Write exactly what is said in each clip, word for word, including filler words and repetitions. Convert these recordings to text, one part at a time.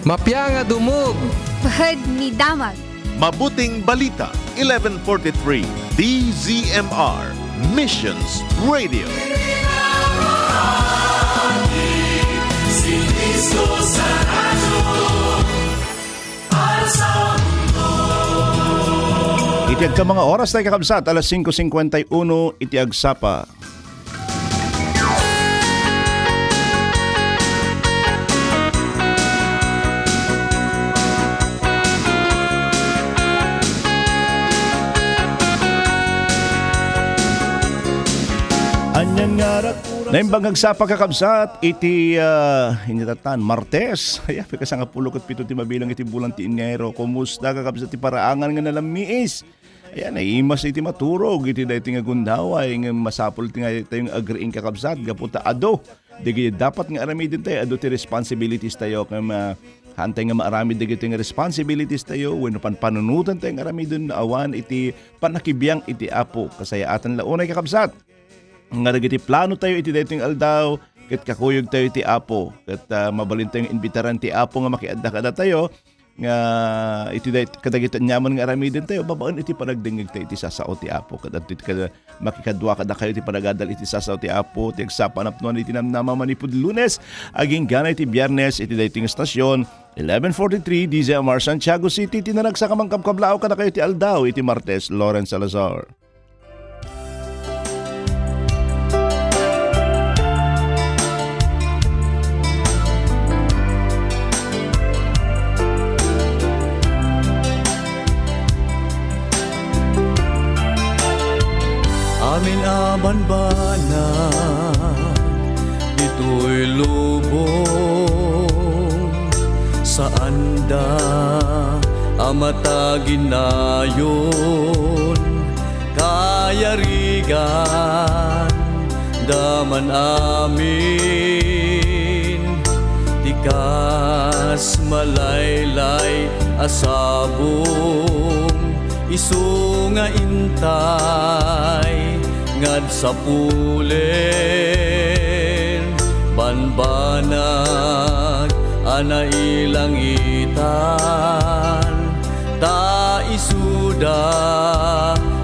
Mapia nga dumog. Pahad ni damag. Mabuting Balita, eleven forty-three, D Z M R, Missions Radio. Iti agka mga oras tayo, kakabsat, alas singko singkwenta y uno iti agsapa. Anian nga arak. Naimbag nga agsapa, kakabsat, iti, ah, initatan, Martes. Aya, ikasangapulo ket pito ti mabilang iti bulan ti Enero. Kumusta, kakabsat, ti paraangan nga nalammiis? Ayan, naimas iti maturog iti daytoy nga gundaway nga masapul ti nga tayo nga agriing, kakabsat, gapu ta adu dagiti dapat nga aramiden tayo, adu ti responsibilities tayo, ken, ah, haantay nga maaramid dagiti nga responsibilities tayo wenno panpanunotan tayo nga aramiden no awan iti pannakibiang iti Apo. Kasayaatan la unay, kakabsat, nga dagiti plano tayo iti daytoy nga aldaw, ket kakuyog tayo iti Apo, ket, ah, mabalin tayo nga imbitaran ti Apo nga makiadda kadatayo, nga iti day-, kadagiti aniaman nga aramiden tayo, babaen iti panagdengngeg tayo iti sasao ti Apo. Ket adtoy ti kada-, makikadua kadakayo iti panagadal iti sasao ti Apo, ti agsapa napnuan iti namnama manipud Lunes, agingga iti Biyernes, iti daytoy nga stasyon, eleven forty-three, D Z M R Santiago City, ti naragsak a mangkabkablaaw kadakayo iti aldaw iti Martes, Lawrence Salazar. Amin a banbanag ditoy lubong, saanda a mataginayon, kayarigan da man amin ti kas malaylay a sabong, isu nga intay nga agsapulen, banbanag a nailangitan, ta isuda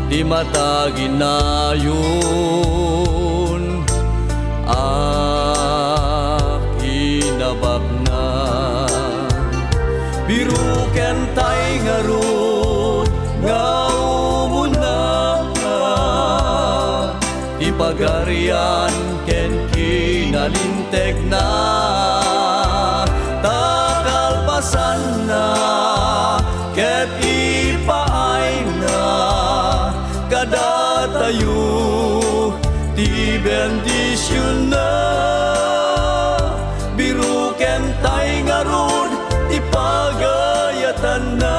ti mataginayon a kinabaknang. Biruken tay ngarud nga umuna ti Pagarian ken kinalintegna, ta kalpasanna ket ipaayna kadatayo ti bendisionna. Biruken tay ngarud ti pagayatanna.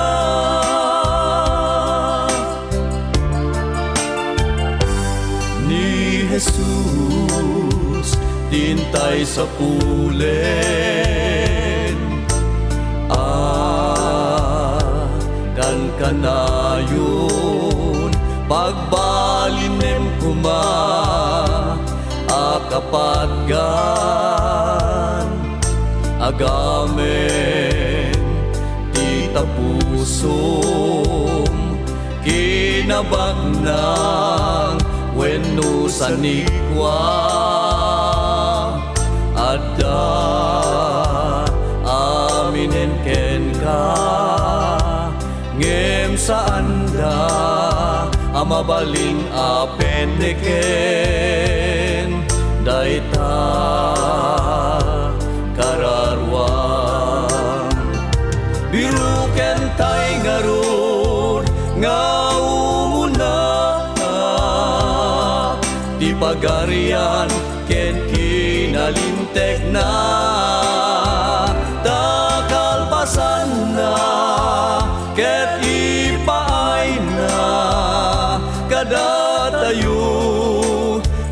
Ni Jesus ti intay sapulen a kankanayon, pagbalinem koma a kapatgan, agamen ti tapusom, kinabaknang wenno sanikua, adda aminen kenka, ngem saanda a mabalin a petneken dayta kararuam. Biruken tay ngarud nga umuna ti Pagarian ken kinalintegna, ta kalpasanna ket ipaayna kadatayo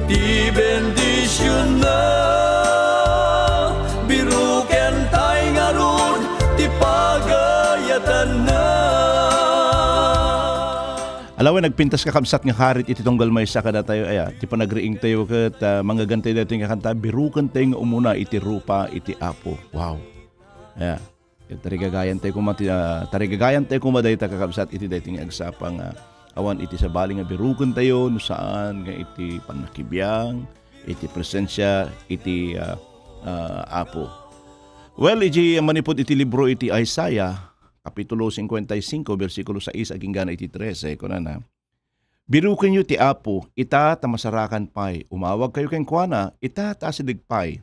ti bendisionna. Biruken tay ngarud ti pagayatanna. Alawen, nagpintas, kakabsat, nga karit iti tunggal maysa kadatayo, aya, ti panagriing tayo ket, ah, manggagantayo daytoy nga kanta, "Biruken tay nga umuna iti rupa iti Apo." Wow. Aya. Tarigagayan tayo koma ti, ah, tarigagayan tayo koma dayta, kakabsat, iti daytoy nga agsapa nga awan iti sabali nga birukentayo no saan nga iti pannakibiang iti presensia iti, ah, ah, Apo. Well, iti manipud iti libro iti Isaiah, Kapitulo cincuenta y cinco, bersikulo sais agingga na iti trese, kunana, "Birukenyo ti Apo, ita ta masarakan pay. Umawagkayo kenkuana, ita ta asideg pay."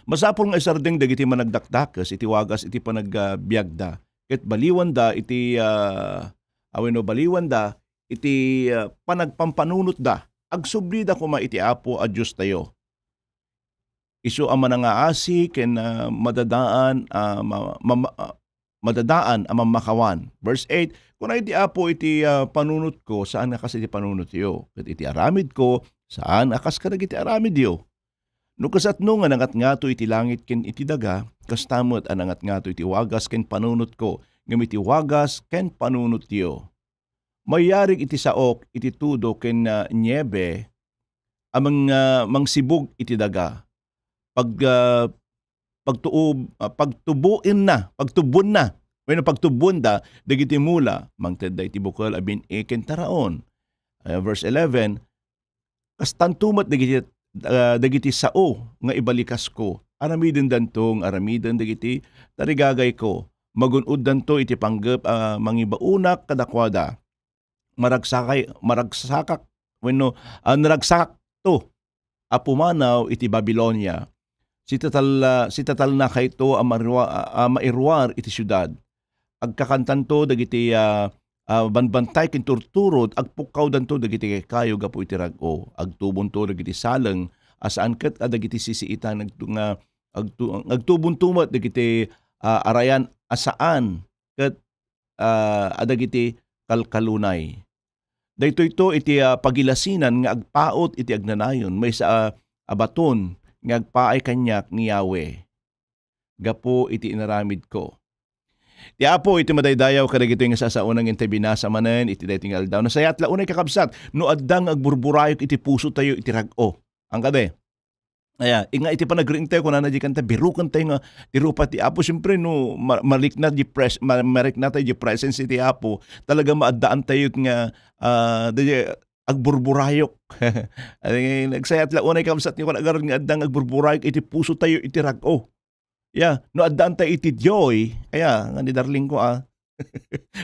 Masapul nga isardeng dagiti managdakdakes iti wagas iti panagbiagda, ket baliwanda iti, ah, a wenno baliwanda iti, ah, panagpampanunotda. Agsublida koma iti Apo a Diostayo. Isu a manangaasi ken, ah, madadaan a ma-, ma-, ma-, ah, madadaan a mammakawan. Verse eight, "Kuna iti Apo iti, ah, panunotko, saan nga kas iti panunotyo, ket iti aramidko, saan a kas kadagiti aramidyo. No kasatno nga nangatngato iti langit ken iti daga, kasta met a nangatngato iti wagas ken panunotko, ngem iti wagas ken panunotyo. Mayarig iti saok iti tudo ken, ah, niebe a mang-, ah, mangsibug iti daga. Pag, ah, pagtuob-, ah, pagtubuenna, pagtubuenna, wenno pagtubuenda dagiti mula, mangtedda iti bukel a bin-i ken taraon." Ah, verse eleven, "Kastanto met dagiti, ah, dagiti sao nga ibalikasko. Aramidendanto nga aramiden dagiti tarigagayko. Magun-oddanto iti panggep a mangibaonak kadakuada. Maragsakay-, maragsakak, wenno, ah, naragsakakto a pumanaw iti Babilonia. Sitatal-, ah, sitatalnakayto a marua-, a mairuar iti siudad. Agkakantanto dagiti, ah, ah, banbantay ken turturod, agpukkawdanto dagiti kaykayo gapu iti rag-o. Agtubonto dagiti saleng a saan ket a dagiti sisiitan, agtu-, nga agtu-, agtubonto met dagiti, ah, arayan a saan ket, ah, a dagiti kalkalunay. Daytoyto iti, ah, pagilasinan nga agpaut iti agnanayon, maysa a, a baton nga agpaay kaniak ni Yahweh gapu iti inaramidko." Ti Apo iti madaydayaw kadagitoy nga sasaona nga intay binasa manen iti daytoy nga aldaw. Nasayaat la unay, kakabsat, no adda nga agburburayok iti pusotayo iti rag-o. Ang kadi, aya, nga iti panagriingtayo, kunana di kanta, birukentayo nga ti rupa ti Apo. Siyempre, no, ma-, marikna di pres-, ma-, marikna tayo di presence iti Apo, talaga maaddaantayo nga, ah, di, agburburayok. Ay, nagsayat la unay, kabsat, nga kung agarod nga adda nga agburburayok iti pusotayo iti rag-o. Ya, no addaantayo iti joy, aya, nga ni darling ko, ah.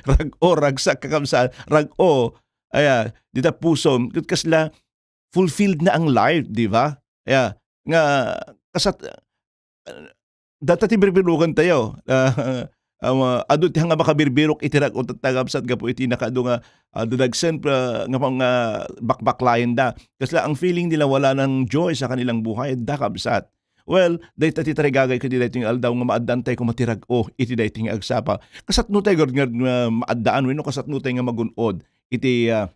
Rag-o, ragsak, kakabsat, rag-o, aya, dita pusom, ket kasla, fulfilled na ang life, di ba? Kaya, nga, kasat-, data ti birbirukentayo. Ah, ah, adu ti nga makabirbirok iti rag-o tatta, kabsat, gapu iti nakaadu nga, ah, dadagsen, ah, nga pang, ah, bakbaklayen da. Kasla ang feeling nila, wala nang joy sa kanilang buhay, da, kabsat. Well, dayta ti tarigagay ket iti daytoy nga aldaw nga maaddantay koma ti rag-o iti daytoy nga agsapa. Kasatno tay gard-, nga maaddaan wenno kasatno tay nga magun-od iti, ah,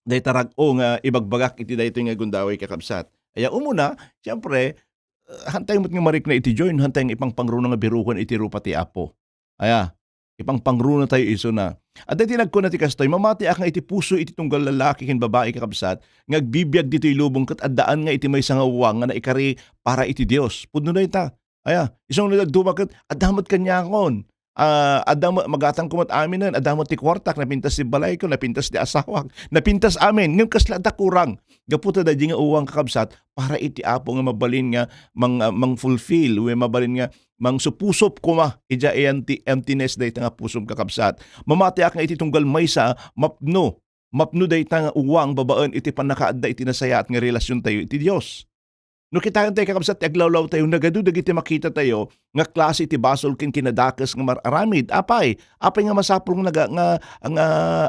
dayta rag-o nga ibagbagak iti daytoy nga gundaway, kakabsat. Aya, umuna, siempre, ah, hantay met nga marikna iti joy, hantay nga ipangpangruna nga biruken iti rupa ti Apo. Aya, ipangpangruna tayo isuna. Adda ti nagkuna ti kastoy, "Mamatiak nga iti puso iti tunggal lalaki ken babai, kakabsat, nga agbibiag ditoy lubong ket addaan nga iti maysa nga uwang nga naikari para iti Dios." Pudno dayta. Aya, isu nga dadduma ket adda met kaniakon. Ah, adda met, magatangko met aminen, adda met ti kuartak, napintas ti balayko, napintas ti asawak, napintas amin. Ngem kasla adda kurang. Gapu ta daydi nga uwang, kakabsat, para iti Apo nga mabalin nga mang-, ah, mang-fulfill, wenno mabalin nga mangsupusop koma idiay empty-, emptiness dayta nga pusom, kakabsat. Mamatiak nga iti tunggal maysa, mapno, mapno dayta nga uwang babaen iti pannakaadda iti nasayaat nga relasiontayo iti Dios. No kitaentayo, kakabsat, ti aglawlawtayo, nagadu dagiti makitatayo nga klase ti basol ken kinadakes nga mar-aramid. Apay? Apay nga masapul nga naga-, nga, nga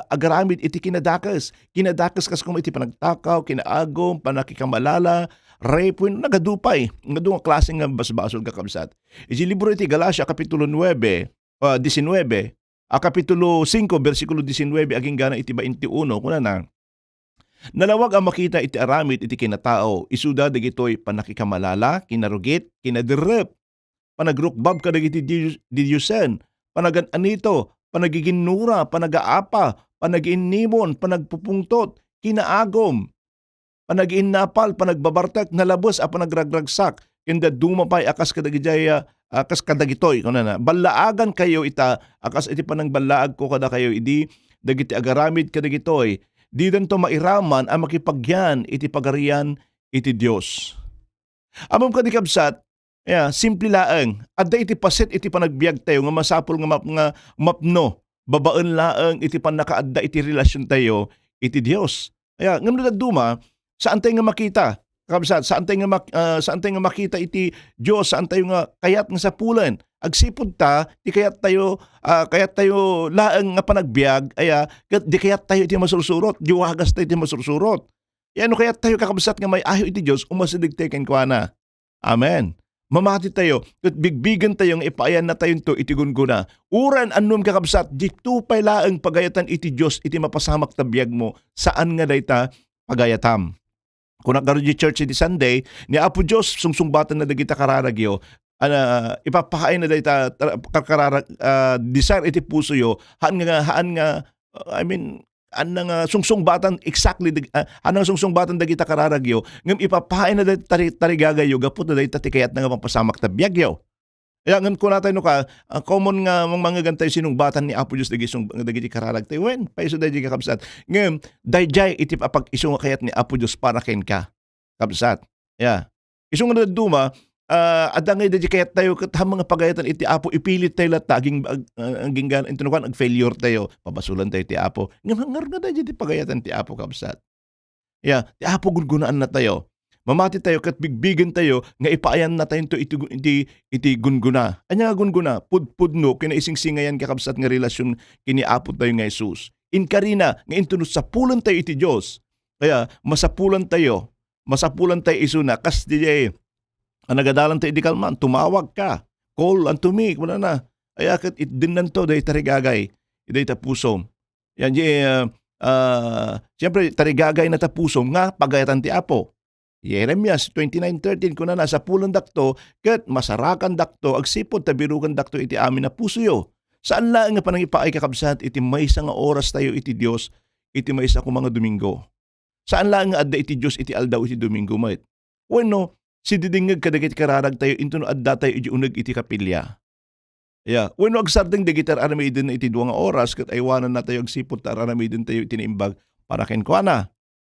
agaramid iti kinadakes? Kinadakes kas koma iti panagtakaw, kinaagum, pannakikamalala, rape, wenno nagadu pay. Nagadu nga klase nga basbasol, kakabsat. Iti libro iti Galacia, Kapitulo nuebe, ah, diecinuebe, a, Kapitulo singko, bersikulo diecinuebe agingga na iti baintiuno, kunana, "Nalawag a makita iti aramid iti kinatao, isuda dagitoy pannakikamalala, kinarugit, kinaderrep, panagrukbab kadagiti di-, didiosen, panagan-anito, panagiginnura, panagaapa, panagiinnimon, panagpupungtot, kinaagum, panagiinnapal, panagbabartek, nalabes a panagragragsak, ken dadduma pay a kas kadagidiay, ah, ah, kas kadagitoy, kunana, "Ballaagankayo ita a kas iti panangballaagko kadakayo idi dagiti agaramid kadagitoy, didanto mairaman a makipagyan iti Pagarian iti Dios." Ammom kadi, kabsat, ya, simple laeng. Adda iti paset iti panagbiagtayo nga masapul nga map-, nga mapno babaen laeng iti pannakaadda iti relasiontayo iti Dios. Aya, ngem no dadduma, saantayo nga makita, kabsat, saantayo nga mak-, ah, saantayo nga makita iti Dios, saantayo nga kayat nga sapulen. Agsipud ta, ti kayattayo, ah, kayattayo laeng nga panagbiag, aya, ket di kayattayo iti masursurot, di wagastayo iti masursurot. Ya no kayattayo, kakabsat, nga may-ayo iti Dios, umasidegtayo kenkuana. Amen. Mamatitayo, ket bigbigentayo nga ipaayannatayonto iti gunggona. Uray annom, kakabsat, dito pay laeng pagayatan iti Dios iti mapasamak ta biagmo, saan nga dayta pagayatam. Kunak ngarud iti church iti Sunday, ni Apo Dios sungsungbatanna dagita kararagyo, ana, ipapahaayna dayta tra-, karkararag-, ah, desire iti pusoyo, haan nga, haan nga, I mean, haan nga sungsungbatan exactly dag-, ah, haan nga sungsungbatan dagita kararagyo, ngem ipapahaayna dayta tari-, tarigagayyo gapu ta dayta ti kayatna nga mapasamak ta biagyo. Aya, ngem kunatayo no ka, ah, common nga mangmangegantayo sinungbatan ni Apo Dios dagiti sung-, dagiti kararagtayo. Wen, paiso daydiay, kakabsat. Ngem, daydiay iti apag-isu nga kayat ni Apo Dios para kenka, kabsat. Ya. Isu nga dadduma, ah, adda ngay daydiay kayattayo ket haan nga pagayatan iti Apo, ipilittayo latta, aging-, ag-, ah, agingga-, inton kuan, ag-failure tayo, pabasolantayo ti Apo. Ngem ngarud nga daydiay ti pagayatan ti Apo, kabsat. Ya, ti Apo gungunaannatayo. Mamatitayo ket bigbigentayo nga ipaayannatayonto iti gu-, iti, iti gunggona. Ania nga gunggona? Pudpudno ken naisingsingayan, kakabsat, nga relasion ken ni Apotayo nga Jesus. Inkarina nga inton no sapulentayo iti Dios, kaya masapulantayo, masapulantayo isuna, kas diay a nagadalantayo idi kalman, tumawag ka, call unto me, kunana. Aya ket itdennanto dayta tarigagay, dayta pusom. Yan di, ah, ah, siyempre, tarigagayna ta pusom nga pagayatan ti Apo. Jeremias twenty-nine thirteen, kunana, "Sapulendakto ket masarakandakto agsipud ta birukendakto iti amin a pusoyo." Saan laeng nga panangipaay, kakabsat, iti maysa nga orastayo iti Dios iti maysa koma nga Domingo. Saan laeng nga adda iti Dios iti aldaw iti Domingo met. Wenno, sididingngeg kadagiti kararagtayo inton no addatayo iti uneg iti kapilya. Ya, wenno agsardeng dagiti ar-aramiden iti dua nga oras ket aywanannatayo agsipud ta ar-aramidentayo iti naimbag para kenkuana.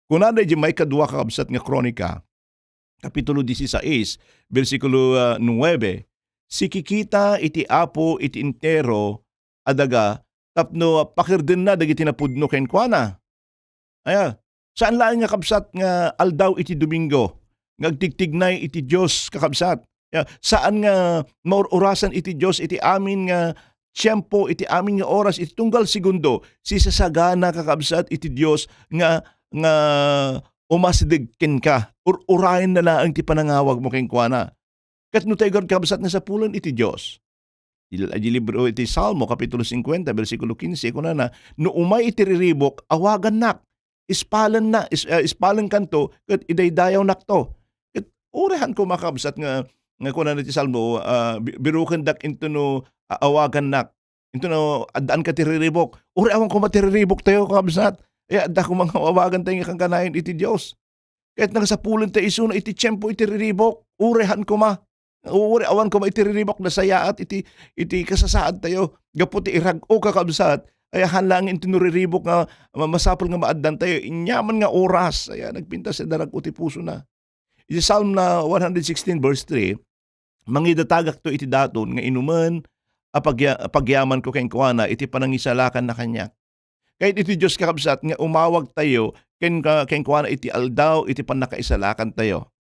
Kunana iti maikadua, kakabsat, nga Kronika, Kapitulo dieciséis, bersikulo, ah, nuebe, "Sikikita iti Apo iti entero a daga tapno pakerdenna dagiti napudno kenkuana." Aya, saan laeng nga, kabsat, nga aldaw iti Domingo nga agtigtignay iti Dios, kakabsat. Ya, saan nga maur-urasan iti Dios iti amin nga tiempo, iti amin nga oras, iti tunggal segundo, sisasagana, kakabsat, iti Dios nga, nga umasideg kenka. Ur-urayenna laeng ti panangawagmo kenkuana. Ket no tayo garud, kabsat, nga sapulen iti Dios, Iti, iti libro iti Salmo, Kapitulo singkuenta, bersikulo kinse, kunana, "No umay iti riribuk, awagannak. Ispalenna, is-, ah, ispalenkanto, ket idaydayawnakto." Ket uray haan koma, kabsat, nga, nga kunana iti Salmo, ah, "Bi-, birukendak inton no, ah, awagannak. Inton no, addaanka ti riribuk." Uray awan koma ti riribuktayo, kabsat. Eh, adda koma nga awagantayo nga kankanayon iti Dios. Ket nagasapulentayo isuna iti tiempo iti riribuk, uray haan koma. Uray awan koma iti riribuk, nasayaat iti, iti kasasaadtayo. Gapu ti irag-o, kakabsat, ay haan laeng inton no riribuk nga ma-, masapul nga maaddantayo. Aniaman nga oras, ay nagpintas ti darag-o ti pusona. Iti Psalm na one hundred sixteen verse three, "Mangidatagakto iti daton nga inumen a pagya-, pagyamanko kenkuana iti panangisalakanna kaniak." Kayat iti Dios, kakabsat, nga umawagtayo ken-, kenkuana iti aldaw iti pannakaisalakantayo.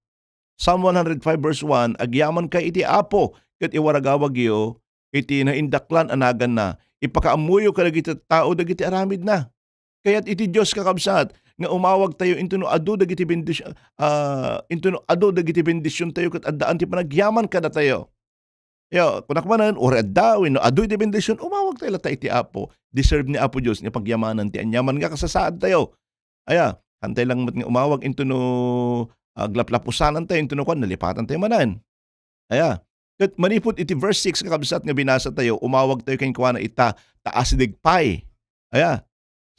Psalm one hundred five verse one, "Agyamankay iti Apo, ket iwaragawagyo iti naindaklan a naganna. Ipakaammoyo kadagiti tao dagiti aramidna." Kayat iti Dios, kakabsat, nga umawagtayo inton no adu dagiti bendis-, ah, inton no adu dagiti bendisiontayo ket addaan ti panagyaman kadatayo. Ya, kunak manen, uray adda wenno adu iti bendision, umawagtayo latta iti Apo. Deserve ni Apo Dios nga pagyamanan ti aniaman nga kasasaadtayo. Aya, haantayo lang met nga umawag inton no aglaplapusanantayo, inton no kuan, nalipatantayo manen. Aya, ket manipud iti verse six, kakabsat, nga binasatayo, umawagtayo kenkuana ita, ta asideg pay. Aya,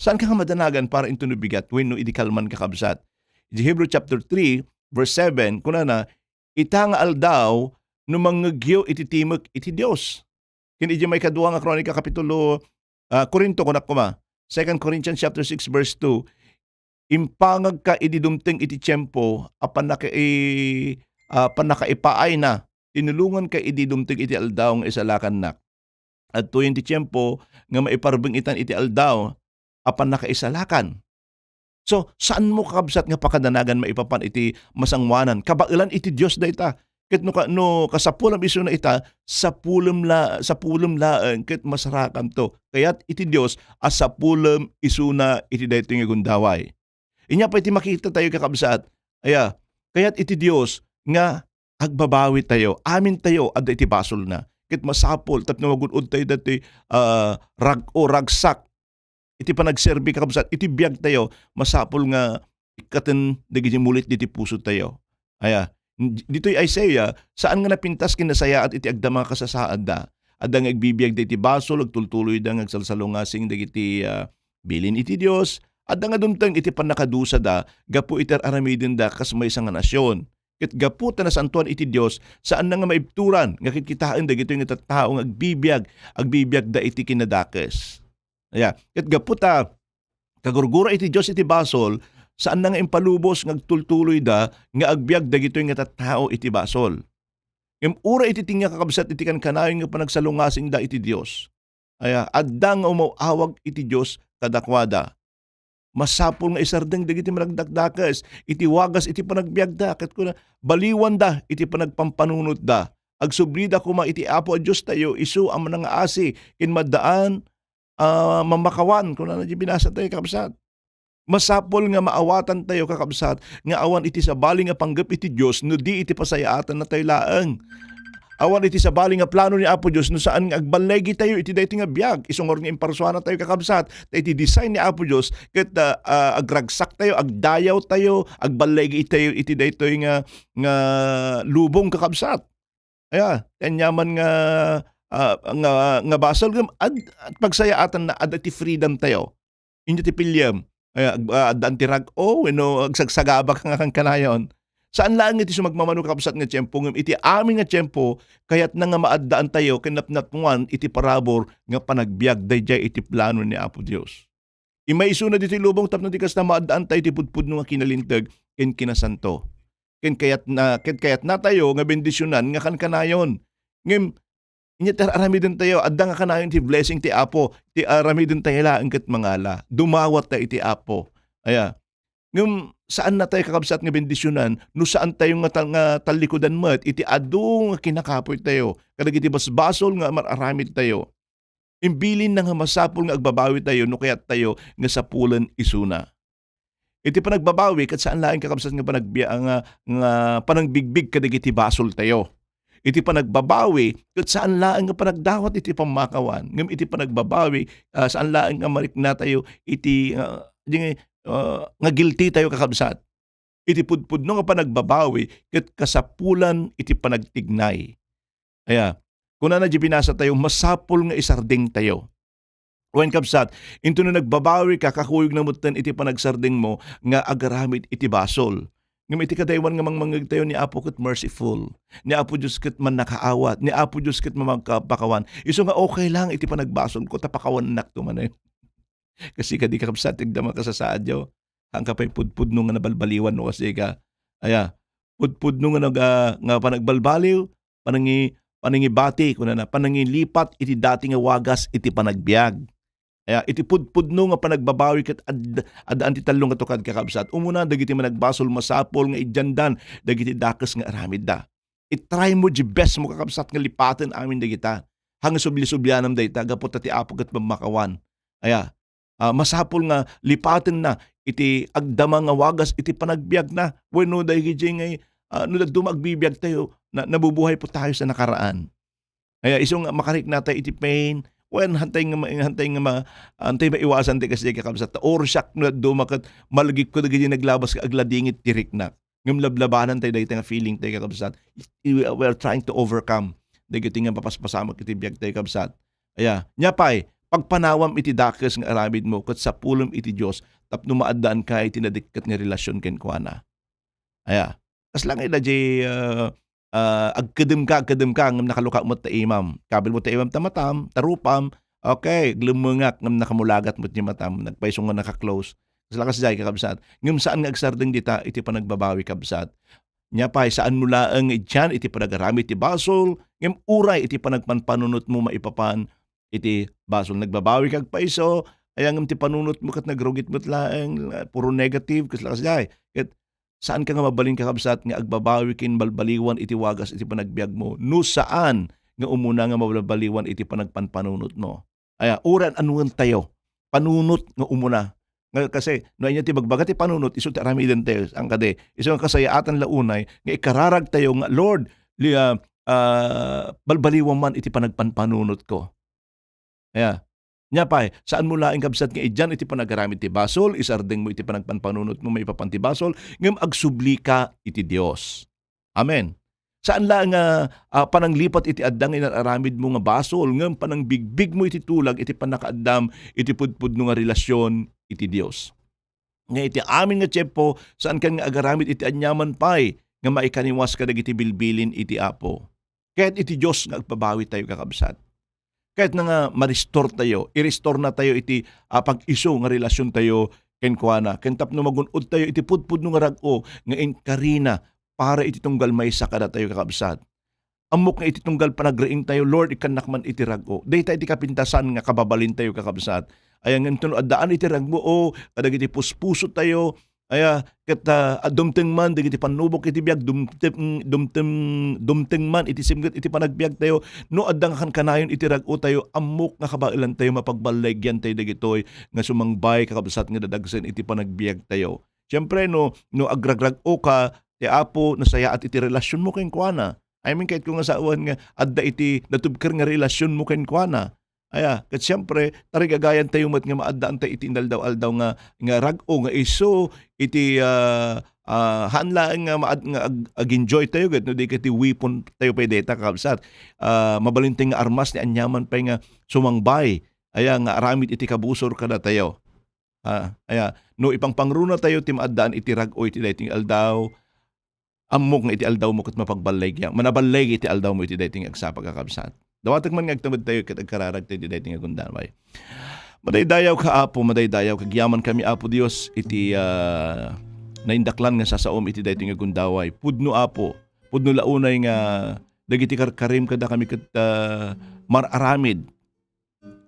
saanka nga madanagan para inton no bigat wenno idi kalman, kakabsat. Iti Hebrew chapter three, verse seven, kunana, ita nga aldaw no mangngegyo iti timek iti Dios. Ken idiay maikadua nga Kronika Kapitulo, ah, Corinto, kunak koma, Second Corinthians chapter six, verse two, "Impangagka idi dumteng iti tiempo a pannaka-, i-, a pannakaipaayna, tinulonganka idi dumteng iti aldaw nga isalakannak." Adtoyen ti tiempo nga maiparbeng-itan iti aldaw a pannakaisalakan. So, saanmo, kakabsat, nga pakadanagan maipapan iti masangoanan? Kabaelan iti Dios dayta. Ket no ka-, no kasapulam isuna ita, sapulem la-, sapulem laeng ket masarakanto. Kayat iti Dios a sapulem isuna iti daytoy nga gundaway. Inya pay ti makita tayo, kakabsat, aya, kayat iti Dios nga agbabawi tayo, amin tayo adda iti basolna. Ket masapul tapno magun-od tayo dati, ah, rag-, o ragsak iti panagserbi, kakabsat, iti biag tayo, masapul nga ikkaten dagiti mulit diti puso tayo. Aya, ditoy Isaiah, saan nga napintas ken nasayaat iti agdama nga kasasaadda. Adda nga agbibiagda iti basol, agtultuloyda nga agsalsalungasing dagiti, ah, bilin iti Dios. Adda nga dumteng iti pannakadusada gapu iti ar-aramidenda kas maysa nga nasion. Ket gapu ta nasantoan iti Dios, saanna nga maibturan nga kitkitaen dagitoy nga tattao nga agbibiag, agbibiagda iti kinadakes. Aya, ket gapu ta kagurgura iti Dios iti basol, saanna nga impalubos nga agtultuloyda nga agbiag dagitoy nga tattao iti basol. Ngem uray iti tengnga, kakabsat, iti kankanayon nga panagsalungasingda iti Dios, aya, adda nga umaw-awag iti Dios kadakuada. Masapul nga isardeng dagiti managdakdakes iti wagas iti panagbiagda, ket kuna, baliwanda iti panagpampanunotda. Agsublida koma iti Apo a Diostayo, isu a manangaasi ken maaddaan a mamakawan, kunana di binasa tayo, kakabsat. Masapul nga maawatan tayo, kakabsat, nga awan iti sabali nga panggep iti Dios no di iti pasayaatanna tayo laeng. Awan iti sabali nga plano ni Apo Dios no saan nga agballegi tayo iti daytoy nga biag. Isu ngarud nga imparsuana tayo, kakabsat, ta iti design ni Apo Dios ket, ah, ah, agragsak tayo, agdayaw tayo, agballegi tayo iti daytoy nga, nga lubong, kakabsat. Aya, ti aniaman nga, ah, nga, nga basol ngem ad-, ad-, pagsayaatanna, adda ti freedom tayo. Inyo ti piliem. Aya, ag-, ah, addaan ti rag-o wenno agsagsagabaka nga kankanayon. Saan laeng iti sumagmamano, kakabsat, nga tiempo, ngem iti amin nga tiempo, kayatna nga maaddaan tayo ken napnapnoan iti parabur nga panagbiag daydiay iti plano ni Apo Dios. Immaysona ditoy lubong tapno di kasta, maaddaan tayo ti pudpudno nga kinalinteg ken kinasanto. Ken kayatna, ken kayatna tayo nga bendisionan nga kankanayon. Ngem, inya ti ar-aramiden tayo, adda nga kanayon ti blessing ti Apo, ti aramiden tayo laeng ket mangala. Dumawat tayo iti Apo. Aya. Ngem, saanna tayo, kakabsat, nga bendisionan no saan tayo nga tal-, nga tallikudan met iti adu nga kinakapuy tayo kadagiti basbasol nga mar-aramid tayo. Imbilinna nga masapul nga agbabawi tayo no kayat tayo nga sapulen isuna. Iti panagbabawi, ket saan laeng, kakabsat, nga panagbi-, nga, nga panangbigbig kadagiti basol tayo. Iti panagbabawi, ket saan laeng nga panagdawat iti pammakawan. Ngem iti panagbabawi, ah, saan laeng nga marikna tayo iti, ah, di nga, ah, nga guilty tayo, kakabsat. Iti pudpudno nga panagbabawi ket kasapulan iti panagtignay. Aya, kunana di binasa tayo, masapul nga isardeng tayo. Wen, kabsat, intono nagbabawika, kakuyogna metten iti panagsardengmo nga agaramid iti basol. Ngem iti kadaywan nga mangmangngeg tayo, ni Apo ket merciful. Ni Apo Dios ket mannakaawat. Ni Apo Dios ket mamagkapakawan. Isu nga okay lang iti panagbasolko, ta pakawannakto manen. Kasi kadi, kakabsat, ti agdama kasasaadyo. Haanka pay pudpudno nga nabalbaliwan no kasika. Aya, pudpudno nga naga-, nga panagbalbaliw, panangi-, panangibati, kunana, panangilipat iti dati nga wagas iti panagbiag. Aya, iti pudpudno nga panagbabawi ket ad-, addaan ti tallo nga tukad, kakabsat. Umuna, dagiti managbasol, masapul nga idiandan dagiti dakes nga aramidda. I-try mo, di best mo, kakabsat, nga lipaten amin dagita. Haan nga subli-sublianam dayta, gapu ta ti Apo ket mammakawan. Aya, ah, masapul nga lipatenna iti agdama nga wagas iti panagbiagna. Wenno dagiti ngay, ah, no dadduma agbibiag tayo, na-, nabubuhay po tayo sa nakaraan. Aya, isu nga makarikna tayo iti pain, wen, hantay nga ma-, hantay nga ma-, hantay maiwasan ti kasi, kakabsat, ta orsiak no dadduma ket malgipko dagiti naglabas nga agladingit ti riknak. Ngem lablabanan tayo dagiti nga feeling tayo, kakabsat. I-, we are trying to overcome dagiti nga mapaspasamak iti biag tayo, kabsat. Aya, nia pay, pagpanawam iti dakes nga aramidmo ket sapulem iti Dios tapno maaddaanka iti nadikket nga relasyon kenkuana. Aya, Kasla nga ida di, ah, ah, agkedemka, agkedemka, ngem nakaluka met ta imam. Kabilmo ta imam ta matam, ta rupam, okay, aglemmengak, ngem nakamulagat met di matam, nagpayso nga naka-close. Kasla kasdiay, kakabsat. Ngem saan nga agsardeng dita iti panagbabawi, kabsat. Nia pay, saanmo laeng nga idian iti panagaramid ti basol, ngem uray iti panagpanpanunotmo maipapan iti basol. Nagbabawika agpayso, aya ngem ti panunotmo ket nagrugit met laeng, puro negative, kasla kasdiay. Ket saanka nga mabalin, kakabsat, nga agbabawi ken balbaliwan iti wagas iti panagbiagmo no saan nga umuna nga mabalbaliwan iti panagpanpanunotmo. Aya, uray an-anoen tayo, panunot nga umuna. Nga, kasi no ania ti bagbaga ti panunot, isu ti aramiden tayo, saan kadi? Isu nga kasayaatan la unay nga ikararag tayo nga, "Lord, li-, ah, ah, balbaliwan man iti panagpanpanunotko." Aya. Nia pay, saanmo laeng, kabsat, nga idian iti panagaramid ti basol, isardengmo iti panagpanpanunotmo maipapan ti basol, ngem agsublika iti Dios. Amen. Saan laeng nga, ah, pananglipat iti adda nga inar-aramidmo nga basol, ngem panangbigbigmo iti tulag iti pannakaaddam iti pudpudno nga relasyon iti Dios. Nga iti amin nga tiempo, saankan nga agaramid iti aniaman pay nga maikaniwas kadagiti bilbilin iti Apo. Ket iti Dios nga agbabawi tayo, kakabsat. Kayatna nga ma-restore tayo, i-restore na tayo iti, ah, pag-isu nga relasyon tayo kenkuana. Ken tapno magun-od tayo iti pudpudno nga rag-o nga inkarina para iti tunggal maysa kadatayo, kakabsat. Ammok nga iti tunggal panagriing tayo, "Lord, ikkannak man iti rag-o." Dayta iti kapintasan nga kababalin tayo, kakabsat. Aya ngem no addaan iti rag-o, o kadagiti puspuso tayo, aya, ket, ah, dumteng man dagiti pannubok iti biag, dumteng, dumteng, dumteng man iti simget iti panagbiag tayo. No adda nga kankanayon iti rag-o tayo, ammok nga kabaelan tayo, mapagballigyan tayo dagitoy nga sumangbay, kakabsat, nga dadagsen iti panagbiag tayo. Siempre, no, no agragrag-o ka, ti Apo nasayaat iti relasyonmo kenkuana. I mean, kayatko nga sawen nga adda iti natubker nga relasyonmo kenkuana. Aya, ket siempre, tarigagayan tayo met nga maaddaan tayo iti inaldaw-aldaw nga, nga rag-o nga isu iti, ah, ah, haan laeng nga maad-, nga ag-, ag-enjoy tayo, ket no di ket ti weapon tayo pay dayta, kakabsat. Ah, mabalin tayo nga armas ti aniaman pay nga sumangbay, aya, nga aramid iti kabusor kadatayo. Ah, aya, no ipangpangruna tayo ti maaddaan iti rag-o iti daytoy nga aldaw, ammok nga iti aldawmo ket mapagballigya, manaballig iti aldawmo iti daytoy nga agsapa, kakabsat. Dawatek man nga agtamedtayo ket agkararagtayo iti daytoy nga gundaway. Madaydayaw ka, Apo, madaydayaw ka. Agyaman kami, Apo Dios, iti, ah, naindaklan nga sasaom iti daytoy nga gundaway. Pudno, Apo, pudno la unay nga dagiti karkarim kadakami ket, ah, mar-aramid.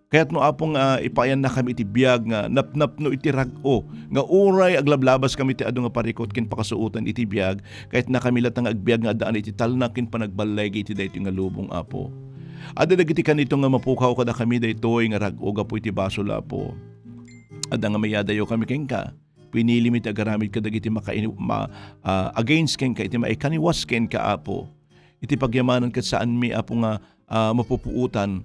Kayatmo, Apo, nga ipaayannakami iti biag nga napnapno iti rag-o, nga uray aglablabas kami ti adu nga parikut ken pakasuotan iti biag, kayatnakami latta nga agbiag nga addaan iti talna ken panagballig iti daytoy nga lubong, Apo. Adda dagiti kanito nga mapukaw kadakami daytoy nga rag-o gapu iti basol, Apo. Adda nga mayadayo kami kenka. Pinilimi ti agaramid kadagiti makaini-, ma-, ah, against kenka, iti maikaniwas kenka, Apo. Iti pagyamanan ket saanmi, Apo, nga, ah, mapupuotan.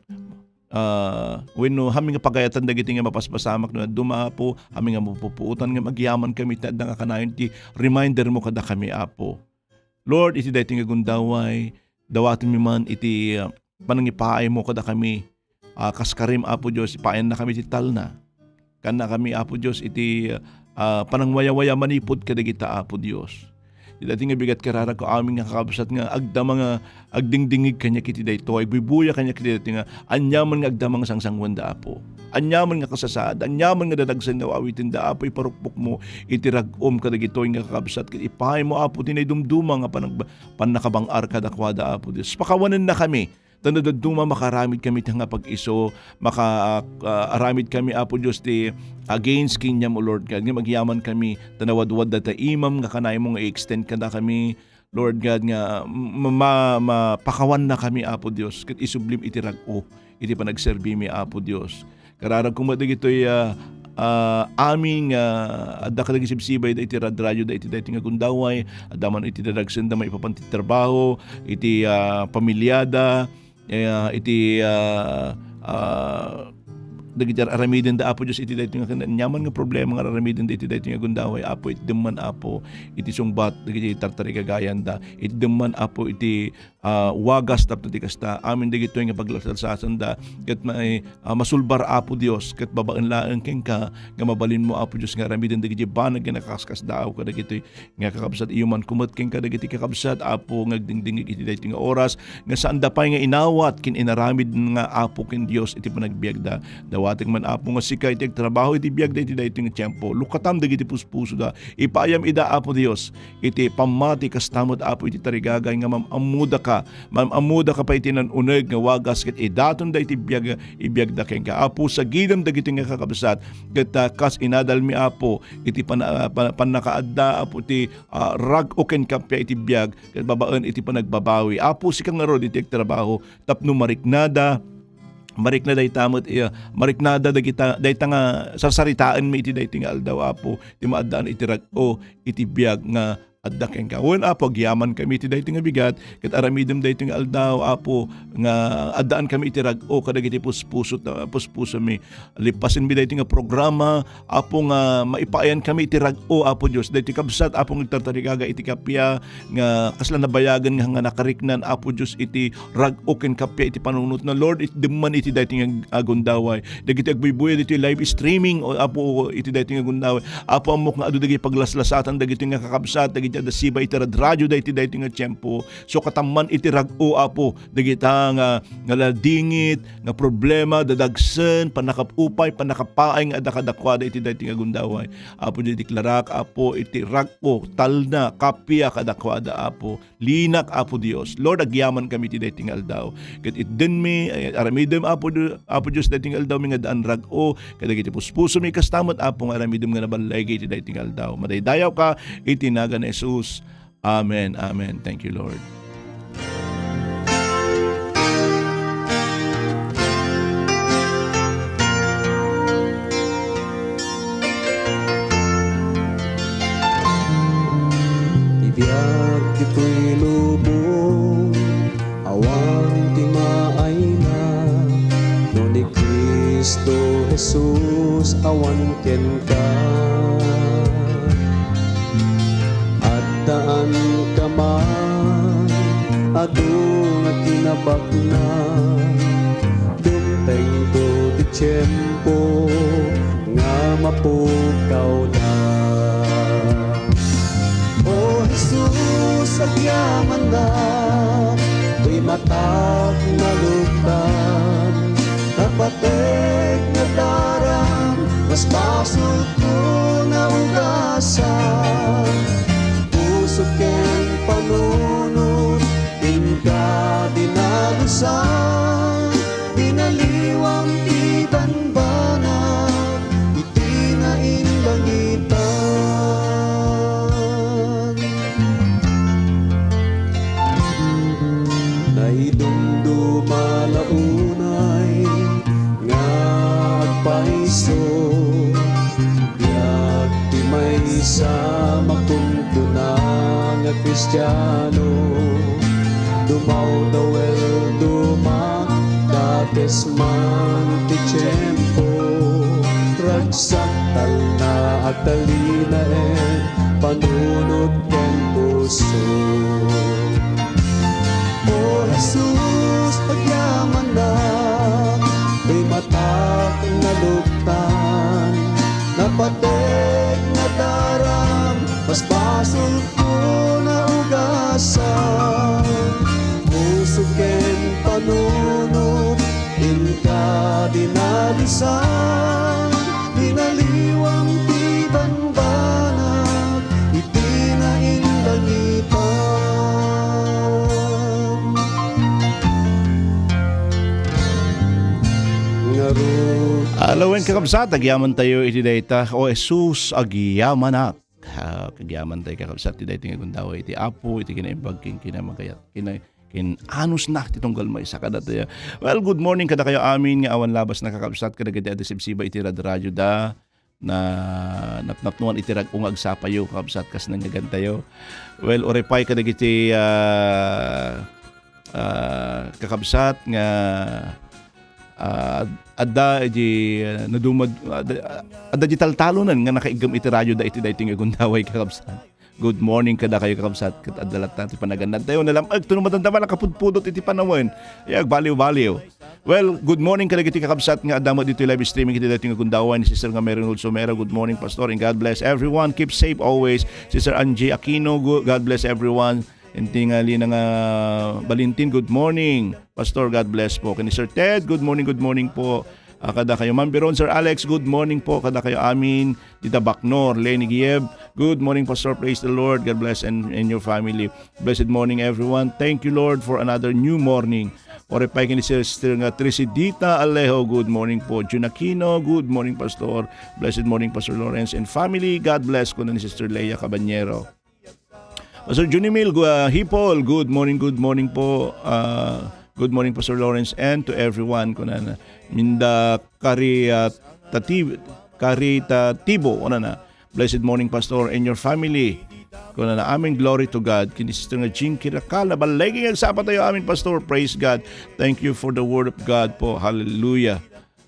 Ah, wenno, haanmi nga pagayatan dagiti nga mapaspasamak no dadduma, Apo, haanmi nga mapupuotan nga agyaman kami iti adda nga kanayon ti reminder mo kadakami, Apo. Lord, iti daytoy nga gundaway, dawatenmi man iti, ah, panangipaay mo kadakami. Ah, kas karim, Apo Dios, ipaayannakami ti talna. Kannakami, Apo Dios, iti, ah, panangwayawaya manipud kadagita, Apo Dios. Iti daytoy nga bigat kararag ko amin nga kakabsat nga agdama nga agdingdingig kaniak iti daytoy, agbubuya kaniak iti daytoy nga aniaman nga agdama nga sangsanguanda, Apo. Aniaman nga kasasaad, aniaman nga dadagsen nga awawitenda, Apo, iparukpok mo iti rag-om kadagitoy nga kakabsat, ket ipaay mo, Apo, ti naidumduma nga panag-, pannakabang-ar kadakuada, Apo Dios. Pakawanenna kami, ta no dadduma makaramid kami ti nga pag-isu, maka-, ah, aramid kami, Apo Dios, ti against kaniam, O Lord God, nga agyaman kami, ta nawadwad dayta imam nga kanaymo nga i-extend kadakami, Lord God, nga ma-, ma-, mapakawanna kami, Apo Dios, ket isublim iti rag-o iti panagserbimi, Apo Dios. Kararag koma dagitoy, ah, ah, amin nga adda kadagiti sibsibay da iti radradio da iti daytoy nga gundaway, adda man iti dadagsenda maipapan ti trabaho, iti, ah, pamiliada, eh, ah, iti, ah, ah, dagiti ar-aramidenda, Apo Dios, iti daytoy nga ken-, aniaman nga problema nga ar-aramidenda iti daytoy nga gundaway, Apo, itdem man, Apo, iti sungbat dagiti tartarigagayanda, itdem man, Apo, iti, ah, wagas tapno ti kasta. Amin dagitoy nga paglasalsasanda ket may, ah, masulbar, Apo Dios, ket babaen laeng kenka nga mabalinmo, Apo Dios, nga aramiden dagiti banag nga nakaskasdaaw kadagitoy nga kakabsat. Iyo man kumet ken kadagiti kakabsat, Apo, nga agdingdingngeg iti daytoy nga oras, nga saanda pay nga inawat ken inaramid nga Apo ken Dios iti panagbiagda. Dawatek man, Apo, nga sika iti agtrabaho iti biagda iti daytoy nga tiempo. Lukatam dagiti puspusoda. Ipaayam ida, Apo Dios, iti pammati, kasta met, Apo, iti tarigagay nga mam-ammodaka, mam-ammodaka pay iti nan-uneg nga wagas ket idatonda iti biag-, ibiagda kenka. Apo, sagidem dagitoy nga kakabsat, ket, ah, kas inadalmi, Apo, iti pan-, ah, pan-, pannakaadda, Apo, ti, ah, rag-o ken kappia iti biag, ket babaen iti panagbabawi. Apo, sika ngarud iti agtrabaho tapno mariknada, mariknada ita met, iya, mariknada dagita, dayta nga sarsaritaenmi iti daytoy nga aldaw, Apo, ti maaddaan iti rag-o iti biag nga adda kenka. Wen, Apo, agyamankami iti daytoy nga bigat, ket aramidem daytoy nga aldaw, Apo, nga addaankami iti rag-o kadagiti puspuso-, puspusomi. Lippasenmi daytoy nga programa, Apo, nga maipaayankami iti rag-o, Apo Dios. Daytoy kabsat, Apo, nga agtartarigaga iti kappia, nga kasla nabayagen nga, nga nakariknan, Apo Dios, iti rag-o ken kappia iti panunotna. Lord, itdem man iti daytoy nga ag-, agundaway. Dagiti agbuybuya ditoy live streaming, o Apo, iti daytoy nga agundaway. Apo, ammok nga adu dagiti paglaslasatan, dagitoy nga kakabsat, dagiti adda siba iti radradio, daytoy, daytoy nga tiempo. Sukatam man iti rag-o, Apo, dagita nga, nga ladingit, nga problema, dadagsen, pannakap-upay, pannakapaay nga adda kadakuada iti daytoy nga agundaway. Apo, dideklarak, Apo, iti rag-o, talna, kappia kadakuada, Apo. Linak, Apo Dios. Lord, agyamankami iti daytoy nga aldaw. Ket itdenmi, ay, aramidem, Apo Di-, Apo Dios, daytoy nga aldawmi nga addaan rag-o kadagiti puspusomi, kasta met, Apo, nga aramidem nga naballigi iti daytoy nga aldaw. Madaydayawka iti nagan ni Jesus. Amen. Amen. Thank you, Lord. Ti biag ditoy lubong, awan ti maayna, no ni Cristo Jesus awan kenka. Addaan ka man, adu nga kinabaknang, dumtengto ti tiempo nga mapukawda. O Jesus, agyamanak, toy matak naluktan, napatek nga daram, mas basolko naugasan. Puso ken panunot, inka dinalusan, binaliwam ti banbanag iti nainlangitan. Naidumduma la unay nga agpayso, biag ti maysa makunkuna nga Kristiano. Dumawdawel, dumakdakes man ti tiempo, ragsak, talna, agtalinaed, panunot ken puso. O Jesus, agyamanak, toy matak naluktan, napatek nga daram, mas basolko naugasan. Puso ken panunot, inka dinalusan, binaliwam ti banbanag iti nainlangitan. Ngarud, Alawen, kakabsat, agyaman tayo iti dayta. O Jesus, agyamanak. Ah, agyaman tayo, kakabsat, iti dayta nga gundaway iti Apo, iti kinaimbag ken kinamagayat, kina-, kin-anusna ti tunggal maysa kadatayo. Well, good morning kadakayo amin nga awan labasna, kakabsat, kadagiti adda sibsiba iti rad-, radyo da. Na napnapnuan iti rag-o nga agsapayo, kakabsat, kas nanyagantayo. Well, uray pay kadagiti, ah, ah, kakabsat nga, ah, adda iti, ah, nadumad-, adda, adda di taltalonen nga nakaiggem iti radioda iti daytoy nga gundaway, kakabsat. Good morning kadakayo, kakabsat. Ket adda latta ti panaganadtayo. Nalam-, agto no madamdama, nakapudpudot iti panawen. Ay, agbaliw-baliw. Well, good morning kadagiti kakabsat nga adda met ditoy live streaming iti daytoy nga gundaway ni Sister nga Mary Nulsomero. Good morning, Pastor, and God bless everyone. Keep safe always. Sister Angie Aquino, go-, God bless everyone. Iti nga Lina nga Valentin, good morning, Pastor, God bless po. Ken ni Sir Ted, good morning, good morning po. Ah, kadakayo, Ma'am Biron, Sir Alex, good morning po. Kadakayo amin, Tita Baknor, Lenny Gieb, good morning, Pastor. Praise the Lord. God bless and, and your family. Blessed morning, everyone. Thank you, Lord, for another new morning. Ore pay ken ni Sister nga Trisidita Alejo, good morning po. Jun Aquino, good morning, Pastor. Blessed morning, Pastor Lawrence and family. God bless, kuna ni Sister Leia Cabanyero. Pastor Junimil, gu-, ah, Hipol, good morning, good morning po. Ah, good morning, Pastor Lawrence, and to everyone. Kuna na, Minda Kari-, ah, Tati-, Karitatibo, kuna na, "Blessed morning, Pastor, and your family." Kuna na, "Amen, glory to God." Ken ni Sister nga Jinky Rakal, "Naballigi nga agsapa tayo amin, Pastor. Praise God. Thank you for the word of God po. Hallelujah."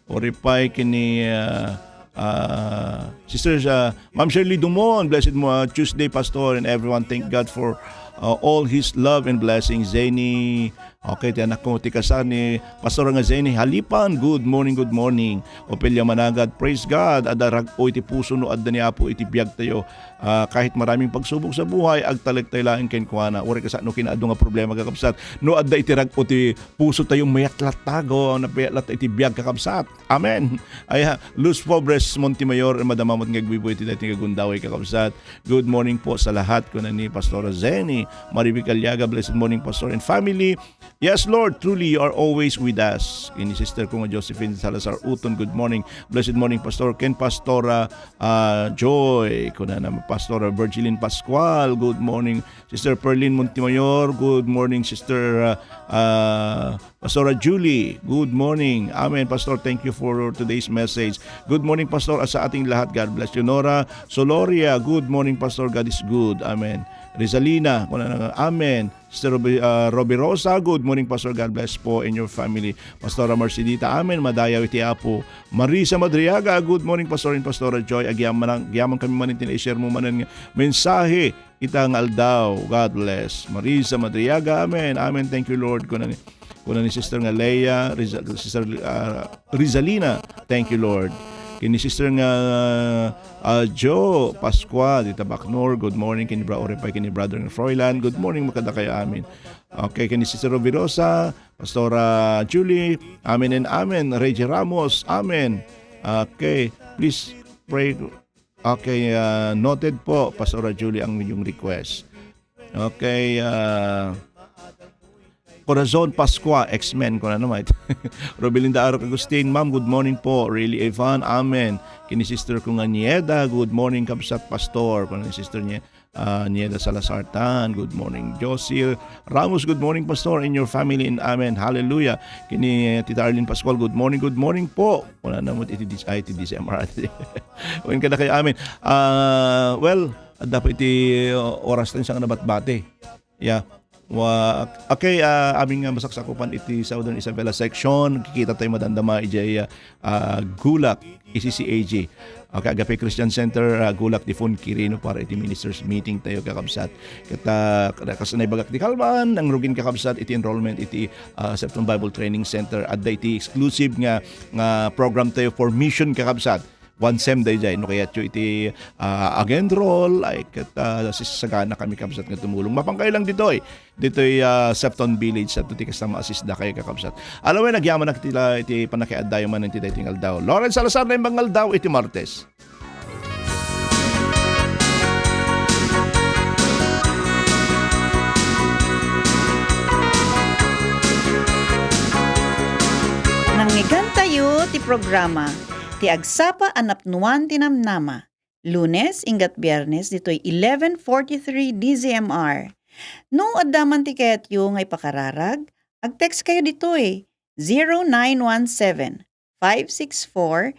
Ore pay ken ni, ah, ah, Sister, ah, Ma'am Shirley Dumon, blessed mo, ah, Tuesday, Pastor, and everyone. Thank God for, ah, all His love and blessings. Zeni, okay, ti anak ko, ti kasar ni Pastor nga Zeni Halipan. Good morning, good morning. Ofelia Managad, praise God. Adda rag-o iti puso no adda ni Apo iti biag tayo. Ah, kahit maraming pagsubok sa buhay, agtalek tayo laeng kenkuana. Ore kasano kinaadu nga problema, kakabsat. No adda iti rag-o ti puso tayo, mayat latta, go, napayat latta iti biag, kakabsat. Amen. Ay, ha, Luz Pobres Montemayor, madama met nga agbuybuyat iti daytoy nga gundaway, kakabsat. "Good morning po sa lahat," kuna ni Pastora Zenny. Marivic Aliaga, "Blessed morning, Pastor and family." "Yes, Lord, truly you are always with us." Ken ni sister ko nga Josephine Salazar Uton, "Good morning. Blessed morning, Pastor." Ken Pastora, ah, Joy, kuna na Pastora Virgilin Pascual, "Good morning." Sister Perlin Montemayor, "Good morning, Sister, ah, ah, Pastora Julie." "Good morning." "Amen, Pastor. Thank you for today's message." "Good morning, Pastor, at sa ating lahat. God bless you." Nora Soloria, "Good morning, Pastor. God is good." Amen. Rizalina, kuna na, "Amen." Sister Robi-, ah, Robi Rosa, "Good morning, Pastor. God bless po and your family." Pastora Marcelita, "Amen. Madayaw iti Apo." Marisa Madriaga, "Good morning, Pastor and Pastora Joy. Agyaman, agyaman kami manen ti i-share mo manen nga mensahe ita nga aldaw." God bless. Marisa Madriaga, "Amen. Amen. Thank you, Lord." Kuna ni, kuna ni Sister nga Leia, Riza-, Sister, ah, Rizalina, "Thank you, Lord." Ken ni Sister nga, ah, Jo Pascua, dita Bacnor, "Good morning." Ken ni Bra-, ore pay ken ni Brother nga Froilan, "Good morning, makadakayo amin." Okay, ken ni Sister Robirosa, Pastora Julie, "Amen and amen." Reggie Ramos, "Amen." Okay, please pray. Okay, ah, noted po, Pastora Julie, ang inyong request. Okay, ah, Corazon Pascua, X-Men, kuna naman. Robelinda Arok Agustin, "Ma'am, good morning po." Really, Evan, "Amen." Ken ni sister ko nga Nieda, "Good morning, kabsat, Pastor." Kuna ni sister niya, ah, Nieda Salazar Tan, "Good morning." Josie Ramos, "Good morning, Pastor, and your family," and amen. Hallelujah. Ken ni Tita Arlene Pascual, "Good morning, good morning po." Kuna naman iti dis-, ay, iti D C M R. Wen kadakayo amin. Ah, well, adda pa iti, uh, oras tayo sa nabatbati. Yeah. Wa-, okay, ah, amin nga masaksakupan iti Southern Isabela section, kikita tayo madamdama ijay, ah, ah, Gulak, E C C A G. Okay, Agape Christian Center, ah, Gulak, Difon, Quirino para iti ministers meeting tayo, kakabsat. Ket, ah, kas naibagak ti kalman, ang rugin, kakabsat, iti enrollment iti, ah, Septon Bible Training Center, adda iti exclusive nga, nga program tayo for mission, kakabsat. One sem dayjay, no kayatyo iti, ah, ag-enroll, ay ket, ah, sisagana kami, kabsat, nga tumulong. Mapan kayo lang ditoy, ditoy, ah, Septon Village, sa ti kasta ma-assist da kayo, kakabsat. Alawen, agyamanak iti la-, iti panakiaddayo manen ti daytoy nga aldaw. Lawrence Salazar, Naimbag nga Aldaw iti Martes. Nangngegentayo ti programa, ti agsapa a napnuan ti namnama. Lunes, inggat Biernes, ditoy eleven forty-three D Z M R. No adda man ti kayatyo nga ipakararag, ag-text kayo ditoy, zero nine one seven, five six four,